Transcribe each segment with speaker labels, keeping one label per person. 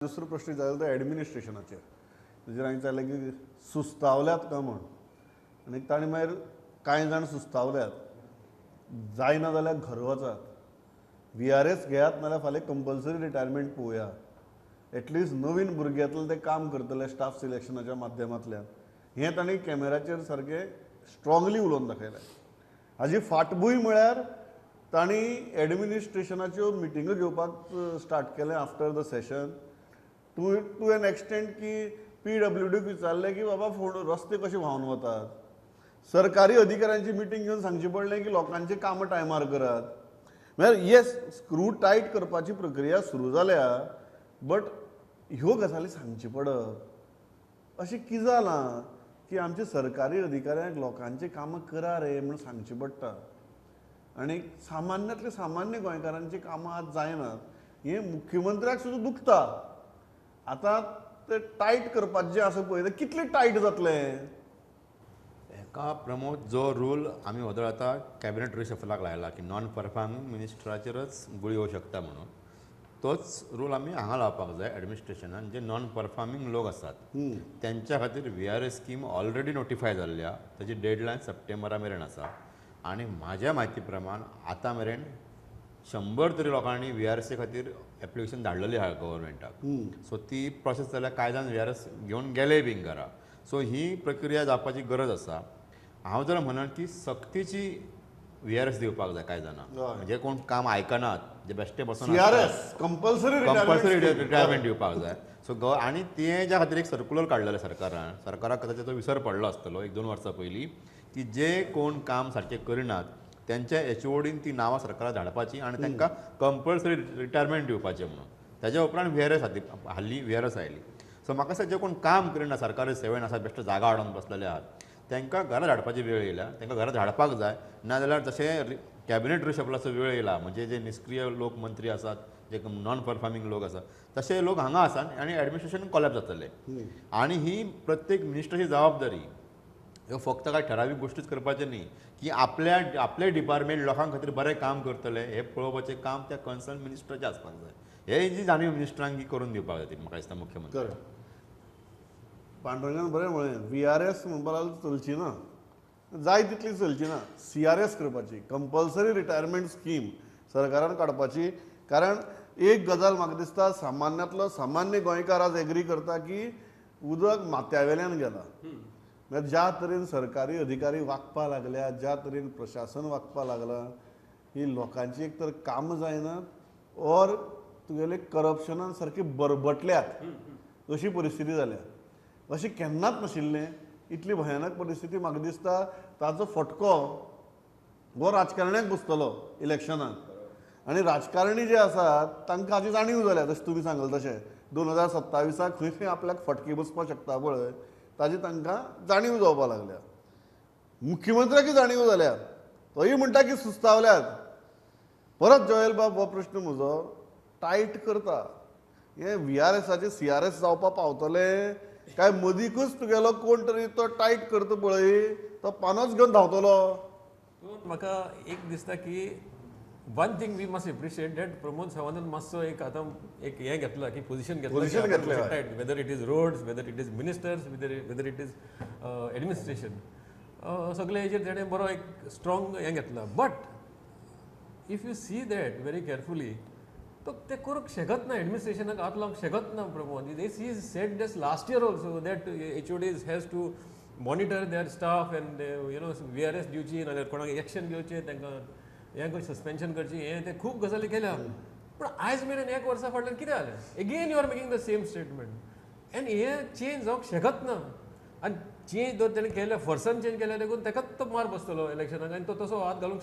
Speaker 1: दुसरो प्रश्न जालो तो एडमिनिस्ट्रेशनाचेर, ताजेर हांवें विचारलें की सुस्तावल्यात काय म्हूण, आनी ताणें मागीर कांय जाण सुस्तावल्यात, जायना जाल्यार घर वचात, VRS घेयात नाल्यार फाल्यां कंपल्सरी रिटायरमेंट पळोवया, एटलिस्ट नवीन भुरगे येतले ते काम करतले स्टाफ सिलेक्शनाच्या माध्यमांतल्यान. हें तांणी कॅमेराचेर सारकें स्ट्रॉंगली उलोवन दाखयलें. हाजी फाटभूंय म्हळ्यार तांणी एडमिनिस्ट्रेशनाच्यो मिटिंगो घेवपाक स्टार्ट केलें after the session, to an extent की PWDक विचारलें की बाबा रस्ते कशे व्हांवन वतात, सरकारी अधिकाऱ्यांची मिटींग घेवन सांगचें पडलें की लोकांचें कामां टायमार करात. म्हळ्यार येस, स्क्रू टायट करपाची प्रक्रिया सुरू जाल्या, बट ह्यो गजाली सांगच्यो पडप अशें कितें जालां की आमच्या सरकारी अधिकाऱ्यांक लोकांचीं कामां करा रे म्हूण सांगचें पडटा, आनी सामान्यांतले सामान्य गोंयकारांचीं कामां आज जायनात हें मुख्यमंत्र्याक सुद्दां दुखता. आतां ते टायट करपाचें जें आसा पळय, तें कितलें टायट जातलें?
Speaker 2: एका प्रमोद, जो रूल आमी वदळ आतां कॅबिनेट रिशफलाक लायला की नॉन परफॉर्मिंग मिनिस्टराचेरच गुळी येवं शकता म्हणून, तोच रूल आमी हांगा लावपाक जाय एडमिनिस्ट्रेशनान. जे नॉन परफॉर्मिंग लोक आसात त्यांच्या खातीर VRS scheme already notify जाल्ली आहा, ताची डेडलायन सप्टेंबरा मेरेन आसा, आनी म्हाज्या म्हायती प्रमाण आतां मेरेन 100 तरी लोकांनी VRS खातीर एप्लिकेशन धाडलेली आहा गव्हर्मेंटाक. सो ती प्रोसेस जाल्यार कांय जाण VRS घेवन गेले बीन घरा. सो ही प्रक्रिया जावपाची गरज आसा. हांव जर म्हणन की सक्तीची VRS दिवपाक जाय कांय जाणां, म्हणजे कोण काम आयकनात, जे बेश्टे बसून
Speaker 1: CRS compulsory
Speaker 2: retirement दिवपाक जाय. सो आनी तेज्या खातीर एक सर्कुलर काडलेलें सरकारान, सरकाराक कदाचित तो विसर पडलो आसतलो 1-2 वर्सां पयलीं, की जे कोण काम सारकें करिनात त्यांच्या HODन ती नांवां सरकाराक धाडपाची आनी तांकां कंपल्सरी रिटायरमेंट दिवपाचें म्हणून. ताज्या उपरांत VRS हाल्ली VRS आयली. सो म्हाका दिसता जे कोण काम करिना सरकारी सेवेन आसा, बेश्टे जागा हाडून बसलेले आहात, तांकां घरा धाडपाची वेळ येयल्या, तांकां घरा धाडपाक जाय. नाजाल्यार जशें कॅबिनेट रिशफलाचो वेळ येयला, म्हणजे जे निश्क्रीय लोक मंत्री आसात, जे नॉन परफॉर्मिंग लोक आसात, तशे लोक हांगा आसात आनी एडमिनिस्ट्रेशन कोलॅप्स जातलें. आनी ही प्रत्येक मिनिस्टराची जबाबदारी, ह्यो फक्त काय ठरावीक गोश्टीच करपाचें न्ही, की आपल्या आपले डिपार्टमेंट लोकां खातीर बरें काम करतले हें पळोवपाचें काम त्या कन्सर्न मिनिस्टराचें आसपाक जाय. हे जी जाणीव मिनिस्टरांक करून दिवपाक जाय म्हाका दिसता मुख्यमंत्री.
Speaker 1: पांडुरंगान बरें म्हळें, VRS म्हणपाक लागलो चलची ना, जाय तितली चलची ना, CRS करपाची, कंपल्सरी रिटायरमेंट स्कीम सरकारान काडपाची. कारण एक गजाल म्हाका दिसता, सामान्यांतलो सामान्य गोंयकार आज एग्री करता की उदक माथ्या वेल्यान गेलां. म्हळ्यार ज्या तरेन सरकारी अधिकारी वागपाक लागल्या, ज्या तरेन प्रशासन वागपाक लागलां, ही लोकांची एक तर कामां जायनात ऑर तुगेले करप्शनान सारकी बरबटल्यात अशी परिस्थिती जाल्या. अशें केन्नाच नाशिल्लें, इतली भयानक परिस्थिती. म्हाका दिसता ताचो फटको हो राजकारण्याक बसतलो इलेक्शनाक, आनी राजकारणी जे आसात तांकां हाची जाणीव जाल्या, जशें तुमी सांगलें तशें 2027 खंय खंय आपल्याक फटके बसपाक शकता पळय, ताजी तांकां जाणीव जावपाक लागल्या. मुख्यमंत्र्याकय जाणीव जाल्या, तोय म्हणटा की सुस्तावल्यात. परत जोएल बाब हो प्रश्न म्हजो टायट करता, हें VRSाचें CRS जावपाक पावतलें काय मदीकूच तुगेलो कोण तरी तो टायट करता पळय तो पानोच घेवन धांवतलो?
Speaker 3: म्हाका एक दिसता की one thing we must appreciate that Pramod सावंतान मातसो एक आतां एक हें घेतला की पोझिशन घेतला, whether it is roads, whether it is ministers, whether it is administration, सगळे हेजेर तेणें बरो एक स्ट्रॉंग हें घेतला. But if you see that very carefully, तो ते करूंक शकत ना, एडमिनिस्ट्रेशनाक हात लावंक शकत ना Pramod. This he said this last year also that HODs has to monitor their staff and you know VRS दिवची, नाल्यार कोणाक एक्शन घेवचें, तांकां हें करचें, सस्पेन्शन करचें, हें तें खूब गजाली केल्या. पूण आयज मेरेन एक वर्सा फाटल्यान कितें जालें, again you are making the same statement, and हें चेंज जावंक शकत ना. आनी चेंज जर तेणें केल्या, फोर्सान चेंज केल्या देखून ताकाच तो मार बसतलो इलेक्शनाक, आनी तो तसो हात घालूंक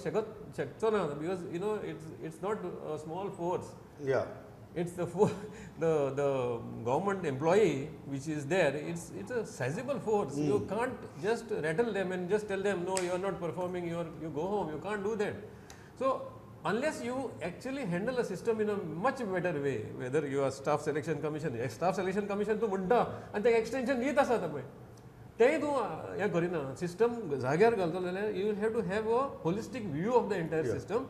Speaker 3: शकचो ना, because you know it's not a small force. It's the government employee which is there, it's a sizable force. You can't just rattle them and just tell them no, you are not performing, you go home. You can't do that. So unless you actually handle a system in a much better way, whether you are staff selection commission, staff selection commission तूं म्हणटा आनी तेका extension दीत आसा पळय, तेंय तूं हें करिना. सिस्टम जाग्यार घालतलो जाल्यार you will have to have a holistic view of the entire system.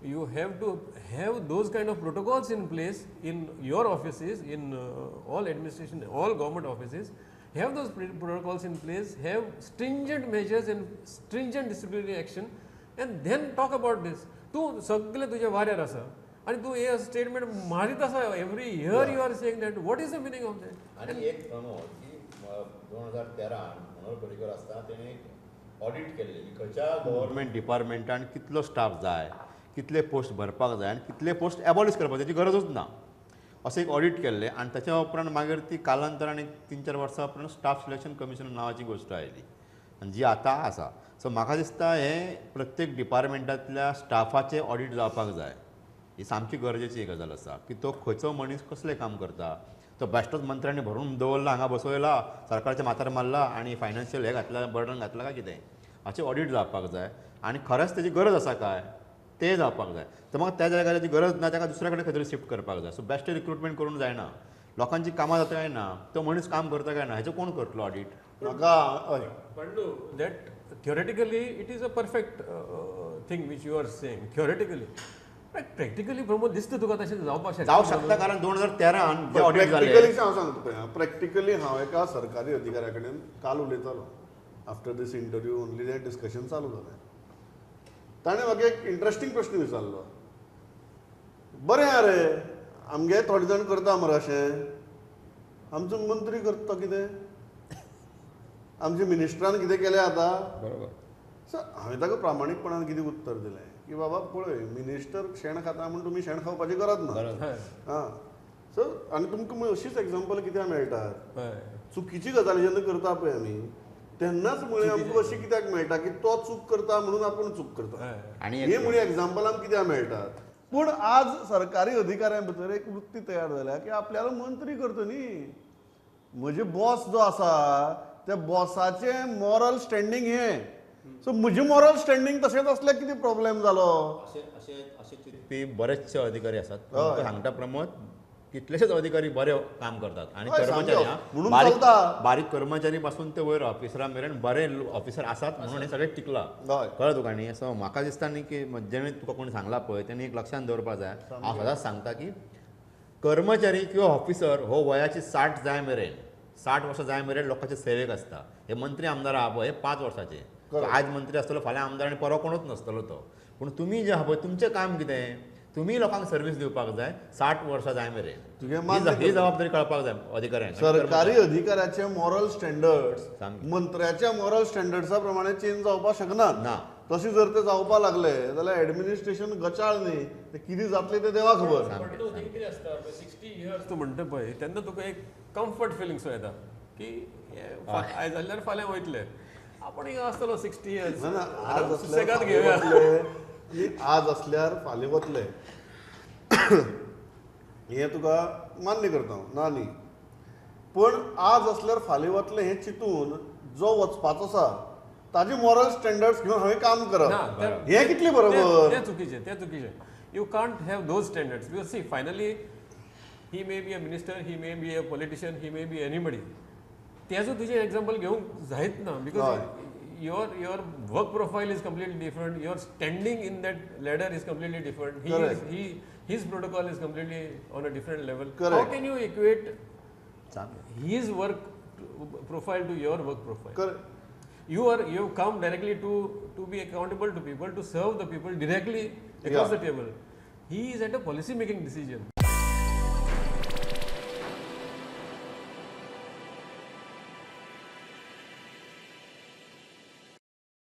Speaker 3: You have to have those kind of protocols in place in your offices, in all administration, all government offices. Have those protocols in place, have stringent measures and stringent disciplinary action, and then talk about this. तूं सगळे तुज्या वाऱ्यार आसा आनी तूं हे statement मारीत आसा. Every year you are saying that. What is the meaning of that?
Speaker 2: आनी एक प्रमोद की 2013 मनोहर पर्रीकर आसतना तेणें एक ऑडिट केल्लें की खंयच्या गव्हर्मेंट डिपार्टमेंटान कितलो स्टाफ जाय, कितले पोस्ट भरपाक जाय आनी कितले पोस्ट एबॉलिश करपाक ताची गरजूच ना, अशें एक ऑडिट केल्लें. आनी ताच्या उपरांत मागीर ती कालांतरान एक 3-4 वर्सां उपरांत स्टाफ सिलेक्शन कमिशन नांवाची गोश्ट आयली आनी जी आतां आसा. सो म्हाका दिसता हें प्रत्येक डिपार्टमेंटांतल्या स्टाफाचें ऑडिट जावपाक जाय. ही सामकी गरजेची गजाल आसा की तो खंयचो मनीस कसलें काम करता. तो बेश्टोच मंत्र्यांनी भरून दवरला, हांगा बसयला, सरकारच्या माथार मारला आनी फायनान्शियल हें घातला, बर्डन घातला काय कितें, हाचें ऑडिट जावपाक जाय. आनी खरेंच तेजी गरज आसा काय तें जावपाक जाय. तर म्हाका त्या जाग्यार ताची गरज ना, ताका दुसऱ्या कडेन खंय तरी शिफ्ट करपाक जाय. सो बेश्टें रिक्रुटमेंट करूंक जायना. लोकांची कामां जाता काय ना, तो मनीस काम करता काय ना, हेचें कोण करतलो ऑडिट?
Speaker 1: म्हाका हय
Speaker 3: Pandu, that theoretically it is a perfect thing which you are saying theoretically, but practically Pramod दिसता तुका तशें जावपाक शकता?
Speaker 2: जावंक शकता, कारण 2013 जें ऑडिट जालें.
Speaker 1: प्रॅक्टिकली हांव सांगता पळय, प्रॅक्टिकली हांव एका सरकारी अधिकाऱ्या कडेन काल उलयतालो. आफ्टर these interview only तें डिस्कशन चालू जालें. ताणें म्हाका एक इंट्रस्टींग प्रश्न विचारलो, बरें आरे आमगे थोडे जाण करता मरे अशें, आमचो मंत्री करता कितें, आमच्या मिनिस्टरान कितें केलें आतां?
Speaker 2: बरोबर.
Speaker 1: सो हांवें ताका प्रामाणीकपणान कितें उत्तर दिलें की बाबा पळय, मिनिस्टर शेण खाता म्हूण तुमी शेण खावपाची गरज ना. आं, सो आनी तुमकां अशीच एग्जाम्पल कित्याक मेळटात, चुकीची गजाली जेन्ना करता पळय आमी तेन्नाच मुळे आमकां अशी कित्याक मेळटा की तो चूक करता म्हणून आपूण चूक करता, हे मुळे एग्जाम्पल आमकां कित्याक मेळटात. पूण आज सरकारी अधिकाऱ्यां भितर एक वृत्ती तयार जाल्या की आपल्याला मंत्री करता न्ही, म्हजे बॉस जो आसा त्या बॉसाचें मॉरल स्टँडींग हें, सो म्हजें मॉरल स्टँडींग तशेंच आसल्यार कितें प्रॉब्लेम जालो?
Speaker 2: अशे अशे अशे चिंतपी बरेचशे अधिकारी आसात. सांगता प्रमोद, कितलेशेच अधिकारी बरे काम करतात आनी कर्मचारी बारीक कर्मचारी पासून ते वयर ऑफिसरा मेरेन बरे ऑफिसर आसात म्हणून हें सगळें टिकलां. कळ्ळें तुका न्ही? सो म्हाका दिसता न्ही की जेणे तुका कोणी सांगलां पळय तेणी एक लक्षांत दवरपाक जाय. हांव सदांच सांगता की कर्मचारी किंवा ऑफिसर हो वयाची 60 जाय मेरेन, 60 वर्सां जाय मेरेन लोकांचे सेवेक आसता. हे मंत्री आमदार आहा पळय हे 5 वर्साचे, आज मंत्री आसतलो फाल्यां आमदार आनी परवा कोणूच नासतलो तो. पूण तुमी जे आहा पळय तुमचें काम कितें, तुमी लोकांक सर्वीस दिवपाक जाय 60 वर्सां जाय मेरेन. ही जबाबदारी कळपाक जाय अधिकाऱ्यांक.
Speaker 1: सरकारी अधिकाऱ्याचे मॉरल स्टँडर्ड्स मंत्र्याच्या मॉरल स्टँडर्ड्सा प्रमाणे चेंज जावपाक शकना.
Speaker 2: ना,
Speaker 1: तशें जर ते जावपाक लागले जाल्यार एडमिनिस्ट्रेशन गचाळ न्ही, ते कितें जातलें तें देवा खबर.
Speaker 3: कितें आसता 60 इयर्स तूं म्हणटा पळय तेन्ना तुका एक कम्फर्ट फिलिंग्स येता की आयज जाल्यार फाल्यां वयतले, आपूण हिंगा आसतलो 60 इयर्स. घेवया,
Speaker 1: आज आसल्यार फाल्यां वतले हें तुका मान्य करता ना न्ही, पूण आज आसल्यार फाल्यां वतले हें चिंतून जो वचपाचो आसा ताजे मॉरल स्टँडर्ड्स घेवन हांवें काम करप हें कितलें बरोबर?
Speaker 3: तें चुकीचें, तें चुकीचें. You can't have those standards because see finally he may be a minister, he may be a politician, he may be anybody. तेजो तुजें एग्जाम्पल घेवंक जायत ना because your work profile is completely different, your standing in that ladder is completely different. His protocol is completely on a different level.
Speaker 1: Correct.
Speaker 3: How can you equate his work profile to your work profile?
Speaker 1: Correct.
Speaker 3: You have come directly to be accountable to people, to serve the people directly across the table. He is at a policy making decision.